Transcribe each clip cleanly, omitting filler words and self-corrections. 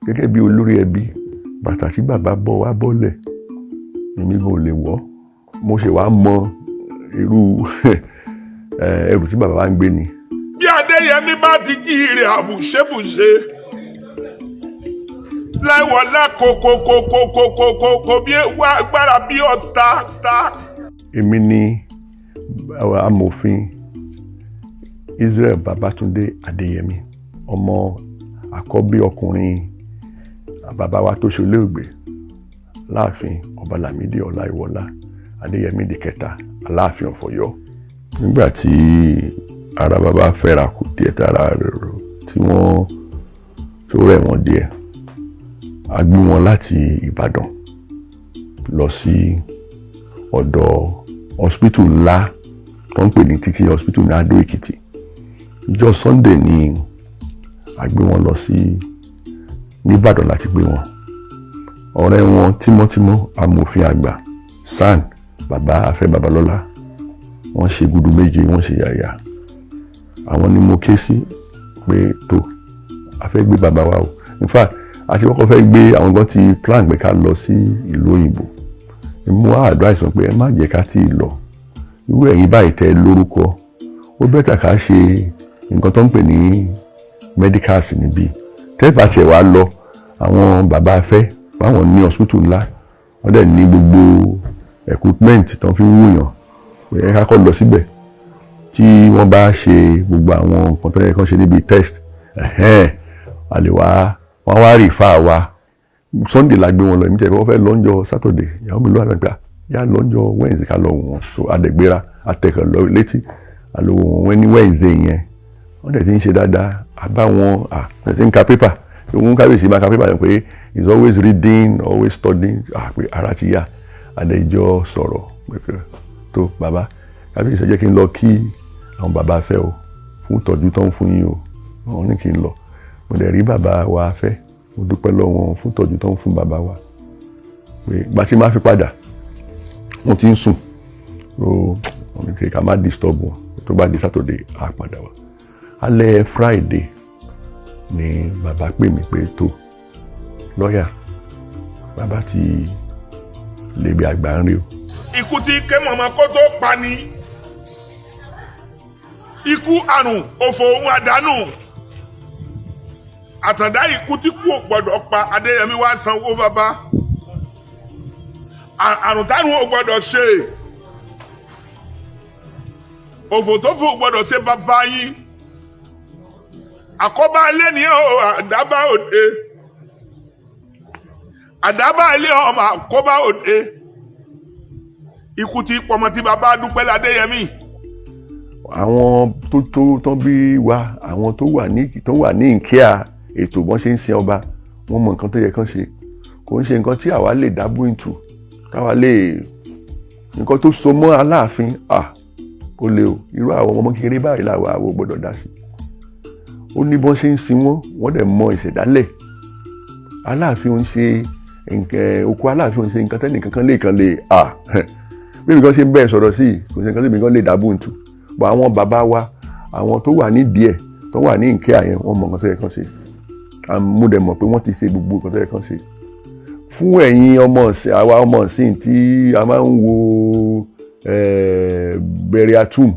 Gẹ́gẹ́ bí olórí ẹbí, bàtà tí bàbá bọ́ wá bọ́lẹ̀, èmi gan ò lè wọ̀. Mo ṣe wàá mọ irú ẹrù tí bàbá wa ń gbé ni. Bí Adéyẹmí bá ti jí ire àbùṣebùṣe láìwọlá kòkòkòkòkòkò bí ewu agbára bí ọ̀tá ta. Èmi ni Amòfin Israel Babátúndé Adéyẹmí, ọmọ àkọ́bí ọkùnrin bàbá wa tó ṣolóògbé, Láàfin Ọba Lámìdí Ọláìwọlá Adéyẹmí di kẹta, Aláàfin of Ọ̀yọ́. Nígbà tí ara bàbá fẹ́ra kù díẹ̀, tára rẹ̀ tí wọ́n tó rẹ̀ wọ́n díẹ̀, a gbé wọn láti Ìbàdàn lọ sí ọ̀dọ̀ hospital ńlá tó ń pè ní teaching hospital ní Adó Èkìtì. Ìjọ Sunday ni a gbé wọn lọ sí nìbàdàn láti gbé wọn. Ọ̀rẹ́ wọn tímọ́tímọ́, Amòfin Àgbà SAN, Bàbá Afẹ́ Babalọ́lá, wọ́n ṣe gudu méje, wọ́n ṣe yàyà. Àwọn ni mo ké sí pé tó a fẹ́ gbé bàbá wa o. In fact, àti kọ́kọ́ fẹ́ gbé àwọn gan ti plan pé ká lọ sí ìlú òyìnbó. Mo wá advice wọn pé ẹ má jẹ́ ká tí ì lọ. Irú ẹ̀yin báyìí tẹ́ lórúkọ, ó better ká ṣe nǹkan tó ń pè ní medicals níbí. Tẹ́ bá tiẹ̀ wá lọ, àwọn bàbá afẹ́ báwọn ní hospital ńlá, wọ́n dẹ̀ ní gbogbo equipment tó ń fi ń wúyàn, pé ẹ ká kọ́ lọ síbẹ̀. Tí wọ́n bá ṣe gbogbo àwọn nǹkan tó yẹ kán ṣe níbi test, ẹ̀hẹ́n, a lè wá, wọ́n wá refer wa. Sunday la gbé wọn lọ. Èmi tẹ̀ kọ́ fẹ́ lọ́njọ́ Saturday, ìyàwó mi ló wà nígbà yá lọ́njọ́ Wednesday ká lọ wò wọ́n. So adẹ̀gbéra atẹ̀kọ̀ lọ létí àlọ́ wò wọ́n ní Wednesday yẹn. Wọ́n dẹ̀ ti ń ṣe dáadáa. Àbá wọn à ti ń ka pépà. Òun kábíyèsí máa ka pépà yẹn pé he is always reading, always studying. Ah, pé ara ti yá. Adẹjọ́ sọ̀rọ̀ pé tó bàbá kábíyèsí, ẹ jẹ́ kí n lọ kí àwọn bàbá fẹ́ o fún ìtọ́jú tó ń fún yín o. Wọ́n ní kí n lọ. Mo dẹ̀ rí bàbá wa fẹ́, mo dúpẹ́ lọ́wọ́ wọn fún ìtọ́jú tó ń fún bàbá wa, pé ìgbà tí máa fi padà, wọ́n ti ń sùn. So wọ́n ní kí ká má disturb wọn. Tó bá di Saturday, á padà wá. Alẹ́ Friday ni bàbá pè mí pé tó lọ́ọ̀yà, bàbá ti lè bí àgbà ń rí o. Ikú tí ké mọ̀mọ́ kó tó pa ni, ikú, àrùn, òfò ohun àdánù, àtàndá ikú tí kú ò gbọdọ̀ pa. Adéyẹmí wá sanwó bàbá, àrùn tárùn ò gbọdọ̀ ṣe, òfò tó fò gbọdọ̀ ṣe bàbá yín. Àkọ́bá ilé ni ó, àdábá òde, àdábá ilé ọmọ àkọ́bá òde, ikú tí pọmọ tí bàbá dúpẹ́ ládéyẹmí. Àwọn tó tán bí wa, àwọn tó wà ní ìkíà ètò bọ́n ṣe ń sin ọba, wọ́n mọ nǹkan tó yẹ kán ṣe. Kò ń ṣe nǹkan tí àwa lè dabble into, táwa lè nǹkan tó so mọ́ Aláàfin. À ó lè o, irú àwọn ọmọ kékeré báyìí làwa àwọn gbọ́dọ̀ dá sí. Ó ní bọ́n ṣe ń sin wọ́n, wọ́n dẹ̀ mọ ìṣẹ̀dálẹ̀ Aláàfin. Ó ń ṣe nǹkan oko Aláàfin, ó ń ṣe nǹkan tẹ́nìkan kan lè kan lè à bí mi kan ṣe ń bẹ́ẹ̀ sọ̀rọ̀ sí. Kò sí nǹkan tí mi kan lè dabble into, but àwọn bàbá wa, àwọn tó wà nídìí ẹ̀, tó wà ní ìkẹ́ àyẹn, wọ́n mọ nǹkan tó yẹ kán ṣe. Mo dẹ̀ mọ̀ pé wọ́n ti ṣe gbogbo nǹkan tó yẹ kán ṣe. Fún ẹ̀yin ọmọ ọ̀sìn, àwa ọmọ ọ̀sìn tí a máa ń wo burial tomb,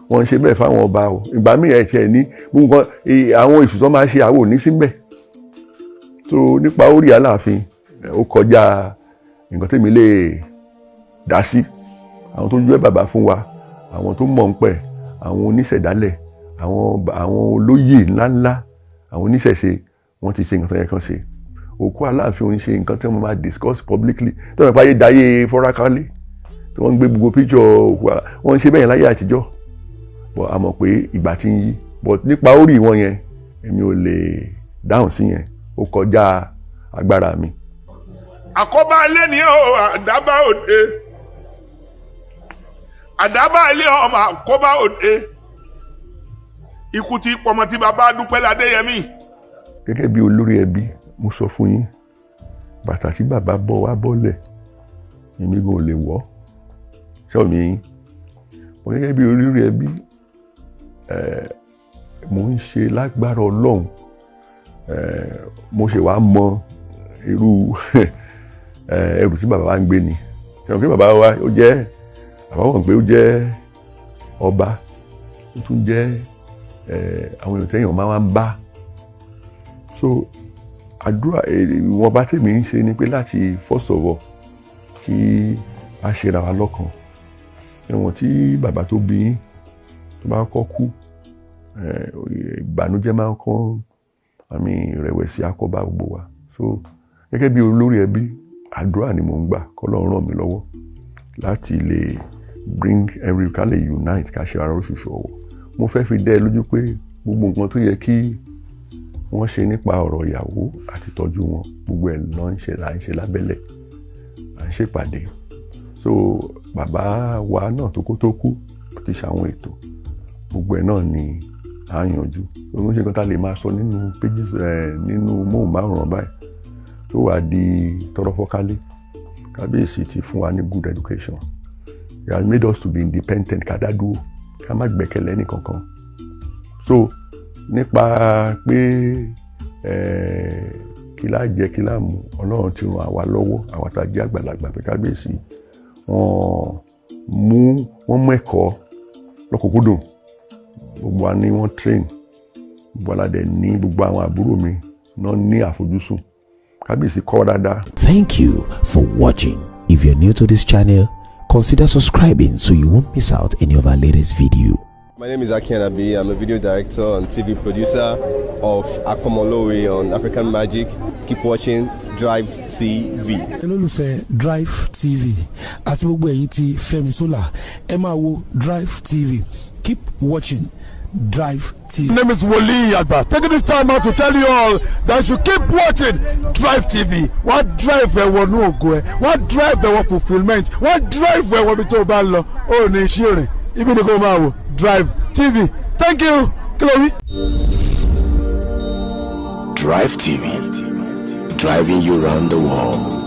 wọ́n ń ṣe bẹ́ẹ̀ fáwọn ọba o. Ìgbà míì ẹ̀ tiẹ̀ ní gbogbo nǹkan àwọn ètùtù tó máa ṣe, àwọn ò ní síbẹ̀. So nípa orí Aláàfin, ó kọjá nǹkan tèmi lè dá sí. Àwọn tó jẹ́ bàbá fún wa, àwọn tó mọ̀ ń pẹ̀, àwọn oníṣẹ̀dálẹ̀, àwọn olóyè ńláńlá, àwọn oníṣẹ̀ṣe, wọ́n ti ṣe nǹkan tó yẹ kán ṣe. Òkú Aláàfin òun ṣe nǹkan tí wọ́n máa discuss publicly, tó yẹ fàyè dáyé fọ́rákálé tí wọ́n ń gbé gbogbo picture òkú. Wọ́n ń ṣe bẹ́ẹ̀ láyé àtijọ́, but a mọ̀ pé ìgbà tí ń yí. But nípa orí wọn yẹn, èmi ò lè dáhùn sí yẹn, ó kọjá agbára mi. Àkọ́bá ilé ni ó, àdábá òde, àdábá ilé ọmọ àkọ́bá òde, ikú tí pọmọ tí bàbá dúpẹ́ ládéyẹmí. Gẹ́gẹ́ bí olórí ẹbí, mo sọ fún yín, bàtà tí bàbá bọ́ wá bọ́lẹ̀, èmi gan ò lè wọ̀ ṣọ́ mi yín. Mo gẹ́gẹ́ bí olórí ẹbí, mò ń ṣe lágbára Ọlọ́run. Mo ṣe wá mọ irú ẹrù tí bàbá wa ń gbé ni. Ṣe pé bàbá wa, ó jẹ́ bàbá wọn pé ó jẹ́ ọba, ó tún jẹ́ àwọn èèyàn tẹ́yàn máa ń bá. So àdúrà ìwọ̀nba tèmi ń ṣe ni pé láti, first of all, kí a ṣera wa lọ́kan. Ẹ̀wọ̀n tí bàbá tó bí yín tó bá kọ́ kú, ìbànújẹ́ máa ń kọ́ àmì ìrẹ̀wẹ̀sì akọ́bá gbogbo wa. So gẹ́gẹ́ bí olórí ẹbí, àdúrà ni mò ń gbà k'Ọlọ́run ràn mí lọ́wọ́ láti lè bring every, ká lè unite, ká ṣe ara oṣooṣù ọwọ́. Mo fẹ́ fi dẹ́ ẹ lójú pé gbogbo nǹkan tó yẹ kí wọ́n ṣe nípa ọ̀rọ̀ ìyàwó àti ìtọ́jú wọn, gbogbo ẹ̀ ló ń ṣe, là ń ṣe lábẹ́lẹ̀, à ń ṣèpàdé. So bàbá wa náà tó kó tó kú ti ṣàwọn ètò, gbogbo ẹ̀ náà ni à ń yanjú. Ó ń ṣe nǹkan tá a lè máa sọ nínú pages ẹ̀ nínú móhùnmáwòrán báyìí tó wàá di tọrọ fọ́kálé. Kábíyèsí ti fún wa ní good education. He has made us to be independent, ká dá dúró, ká má gbẹ́kẹ̀lé ẹnì kankan. So nípa pé kí lá jẹ, kí lá mu, Ọlọ́run ti ràn àwa lọ́wọ́, àwa tá a jẹ́ àgbàlagbà, pé kábíyèsí wọ́n mú ẹ̀kọ́ lọ́kùnkúndùn. Gbogbo wa ni wọ́n train, gbogbo aládẹ ní gbogbo àwọn àbúrò mi náà ní àfojúsùn. Kábíyèsí kọ́ dáadáa. Thank you for watching. If you're new to this channel, consider subscribing so you won't miss out any of our latest video. My name is Aki Anabi. I'm a video director and TV producer of Akomolowe on African Magic. Keep watching Drive TV. Olólùfẹ́ Drive TV àti gbogbo ẹ̀yin tí Fẹ́mi Sola, ẹ máa wo Drive TV. Keep watching Drive TV. My name is Wole Agba. Taking this time out to tell you all that you keep watching Drive TV. Wọ́n drive ẹ wọnú ògo ẹ, wọ́n drive ẹ wọ fulfilment, wọ́n drive ẹ wọ ibi tó o bá lọ. Ó ní iṣẹ́ rìn, ibi ni kò máa wò Drive TV. Thank you. Kí ló wí? Drive TV, driving you round the world.